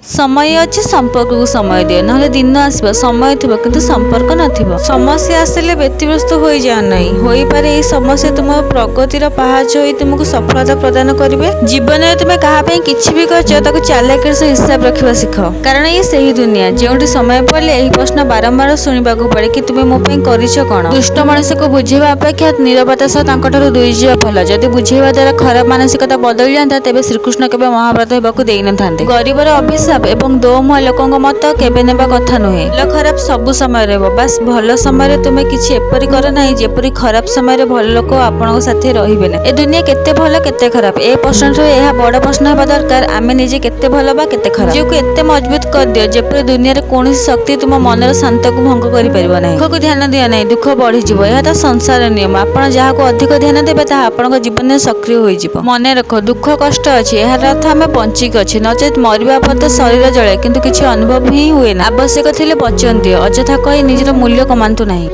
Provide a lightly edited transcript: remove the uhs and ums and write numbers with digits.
ସମୟ ଅଛି, ସମ୍ପର୍କକୁ ସମୟ ଦିଅ, ନହେଲେ ଦିନ ଆସିବ ସମୟ ଥିବ କିନ୍ତୁ ସମ୍ପର୍କ ନଥିବ। ସମସ୍ୟା ଆସିଲେ ବ୍ୟତିବ୍ୟସ୍ତ ହୋଇଯାଅ ନାହିଁ। ହୋଇପାରେ ଏହି ସମସ୍ୟା ତୁମ ପ୍ରଗତିର ପାହାଚ ହୋଇ ତୁମକୁ ସଫଳତା ପ୍ରଦାନ କରିବେ। ଜୀବନରେ ତୁମେ କାହା ପାଇଁ କିଛି ବି କରିଛ, ତାକୁ ଚାଲାକିର ସହ ହିସାବ ରଖିବା ଶିଖ। କାରଣ ଇଏ ସେହି ଦୁନିଆ ଯେଉଁଠି ସମୟ ପଡ଼ିଲେ ଏହି ପ୍ରଶ୍ନ ବାରମ୍ବାର ଶୁଣିବାକୁ ପଡ଼େ କି ତୁମେ ମୋ ପାଇଁ କରିଛ କ'ଣ? ଦୁଷ୍ଟ ମଣିଷକୁ ବୁଝେଇବା ଅପେକ୍ଷା ନିରବତା ସହ ତାଙ୍କଠାରୁ ଦୂରେଇଯିବା ଭଲ। ଯଦି ବୁଝେଇବା ଦ୍ୱାରା ଖରାପ ମାନସିକତା ବଦଳିଯାଆନ୍ତା, ତେବେ ଶ୍ରୀକୃଷ୍ଣ କେବେ ମହାଭାରତ ହେବାକୁ ଦେଇନଥାନ୍ତେ। ଗରିବର ଅଭିଶାପ ଏବଂ ଦୋମୁହାଁ ଲୋକଙ୍କ ମତ କେବେ ନେବା କଥା ନୁହେଁ। ଭଲ ଖରାପ ସବୁ ସମୟରେ ହେବ, ବାସ୍ ଭଲ ସମୟରେ ତୁମେ କିଛି ଏପରି କର ନାହିଁ ଯେପରି ଖରାପ ସମୟରେ ଭଲ ଲୋକ ଆପଣଙ୍କ ସାଥିରେ ରହିବେ ନାହିଁ। ଏ ଦୁନିଆ କେତେ ଭଲ କେତେ ଖରାପ, ଏ ପ୍ରଶ୍ନଠାରୁ ଏହା ବଡ଼ ପ୍ରଶ୍ନ ହେବା ଦରକାର, ଆମେ ନିଜେ କେତେ ଭଲ ବା କେତେ ଖରାପ। ନିଜକୁ ଏତେ ମଜବୁତ କରିଦିଅ ଯେପରି ଦୁନିଆରେ କୌଣସି ଶକ୍ତି ତୁମ ମନର ଶାନ୍ତକୁ ଭଙ୍ଗ କରିପାରିବ ନାହିଁ। ଦୁଃଖକୁ ଧ୍ୟାନ ଦିଅ ନାହିଁ, ଦୁଃଖ ବଢ଼ିଯିବ। ଏହା ତ ସଂସାର ନିୟମ। ଆପଣ ଯାହାକୁ ଅଧିକ ଧ୍ୟାନ ଦେବେ, ତାହା ଆପଣଙ୍କ ଜୀବନରେ ସକ୍ରିୟ ହୋଇଯିବ। ମନେ ରଖ, ଦୁଃଖ କଷ୍ଟ ଅଛି, ଏହାର ଅର୍ଥ ଆମେ ବଞ୍ଚିକି ଅଛେ। ନଚେତ୍ ମରିବା ପରେ ତ ଶରୀର ଜଳେ କିନ୍ତୁ କିଛି ଅନୁଭବ ହିଁ ହୁଏ ନା। ଆବଶ୍ୟକ ଥିଲେ ବଚନ ଦିଅ, ଅଯଥା କହି ନିଜର ମୂଲ୍ୟ କମାନ୍ତୁ ନାହିଁ।